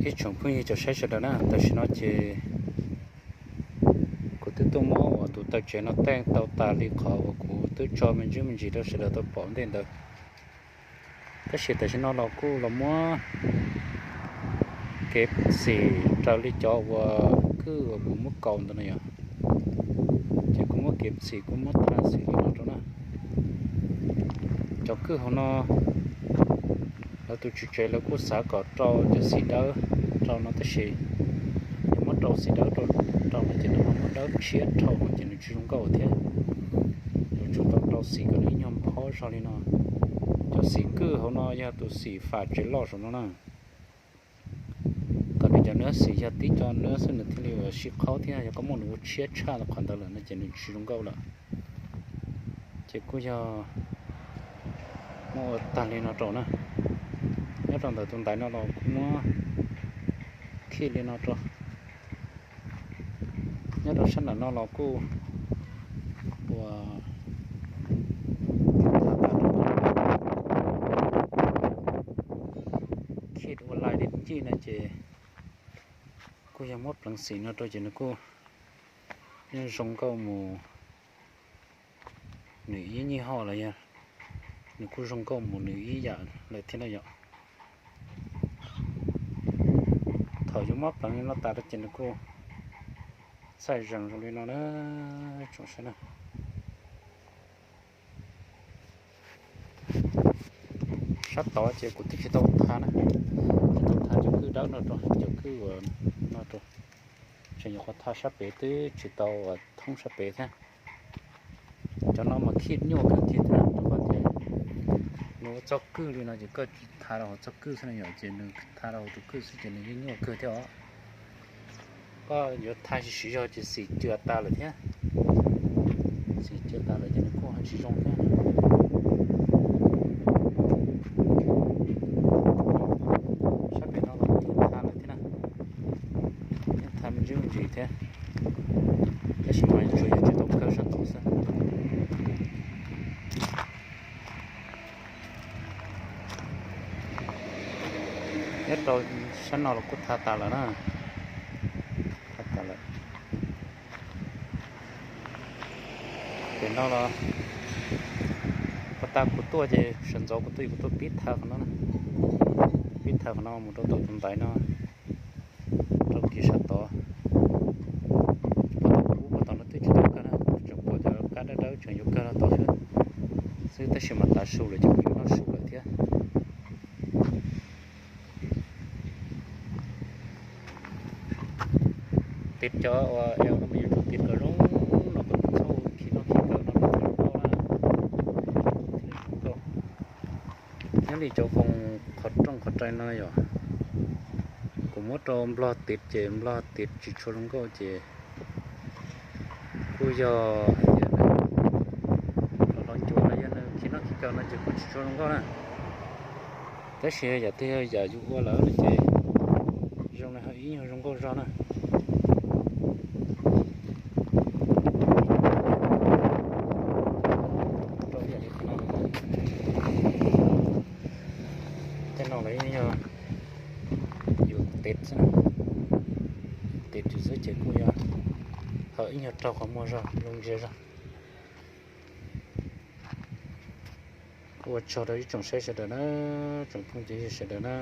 Ib tsoom phooj ywg cov saib sawv daws na, tam sim no ces kuv twb tuaj muab uas tus taw tsev no teej tau tas li qhov uas kuv twb tso me ntsis me ntsis rau sawv daws tau pom ntej ntawd. Tab sis tam sim no los kuj los muab kev xim raws li cov uas kwj uas kuv muab kaus ntawd no yom, ces kuv muab kev xim kuj muab tha xim li no rau na. Cov kwj hauv no lawv tus tswv tsev lawv kuj xav kom rau cov xim dawb rau no tab sis yog muab rau xim dawb rau no ces nws ho muab dawb tshiab dhau no ces nws tsis zoo nkauj thiab. Yuav tsum tau rau xim kom nws ib nyuag nphaub zog li no. Cov xim kwj hauv no yog tus xim fam tsev loj saum no na, kom nws cov nws xim yog tib co nws xwb nws thiaj li ua sib qhaub thiab yog koj muab nws ua tshiab tshaj qhov ntawd lawm no ces nws tsis zoo nkauj lawm. Ces kuj yog muab ua tag li no rau na. Nyob rau ntawm tus ntaiv no los kuj muab khij li no rau. Nyob rau sab nram no los kuj ua khij ua lais li ncij no ces kuj yog muab pleev xim no rau ces nws kuj yeej zoo nkauj mus nws ib nyuag hom lawm yog nws kuj zoo nkauj mus nws ib yam lawm thiab na yom. Thaum yuav muab pleev li no tas rau ces nws kuj txaij zees zoo li no na, tsoom saib na. Sab tod ces kuv twb tsis tau tha na, tsis tau tha cov kwj dawb no rau, cov kwj uas no rau, tseem nyuam qhuav tha sab pem twb tsis tau thoob sab pem thiab. Cov no mas khij nyuaj kawg thiab, rau qhov tias nws ua txoj kwj li no ces koj tsis tha rau hauv txoj kwj xwb no yom, ces nws tha rau hauv tus kwj xwb ces nws yeej nyuaj kawg thiab os. Koj yuav tha siv siv zog ces xim cua tas lawm thiab. Xim cua tas lawm ces nws kuj ho tsis zoo thiab. Sab pem no los kuj yeej tha lawm thiab na, yeej tha me ntsis me ntsis thiab, tab sis mas tsuas yog tsis tau kawg sab tod xwb. Nyob rau sab no los kuj tha tas lawm na, tha tas lawm. Pem no los, puag ta kuv tuaj ces sawv ntxov kuv tuaj, kuv tuaj pib tha qhov no, pib tha qhov no mus rau tom tus ntaiv no, rau kiag sab tod. Puag tom kuv, puag tom no twb tsis tau kawg na, tseem pom cov kab dawb dawb tseem yuav kawg rau tod xwb, xwb tab sis mas tav su lawm ces kuv yuav noj su lawm thiab. Tiv cov uas es no mas yuav tsum tiv kom zoo no kom txhob khi noj khi kaw no thiaj li zoo nkauj na, thiaj li zoo nkauj. Nyob li cov khoom qhov rooj qhov rai no yom, kuv muab rau nplog tiv ces nplog tiv tsis tshua zoo nkauj ces kuj yog hais tias nws los los ncuav los yog nws khi noj khi kaw no ces kuj tsis tshua zoo nkauj na. Tab sis yam twg yog yam yus ua lawm no ces zoo li ho ib nyuag zoo nkauj zog na. Tej no los yog yus tiv xwb, tiv tiv xwb ces kuj yog ho ib nyuag raug qhov muag zog, zoo ntsia zog. Kuj ua tsaug rau ib tsoom saib sawv daws na, tsoom phooj ywg sawv daws na.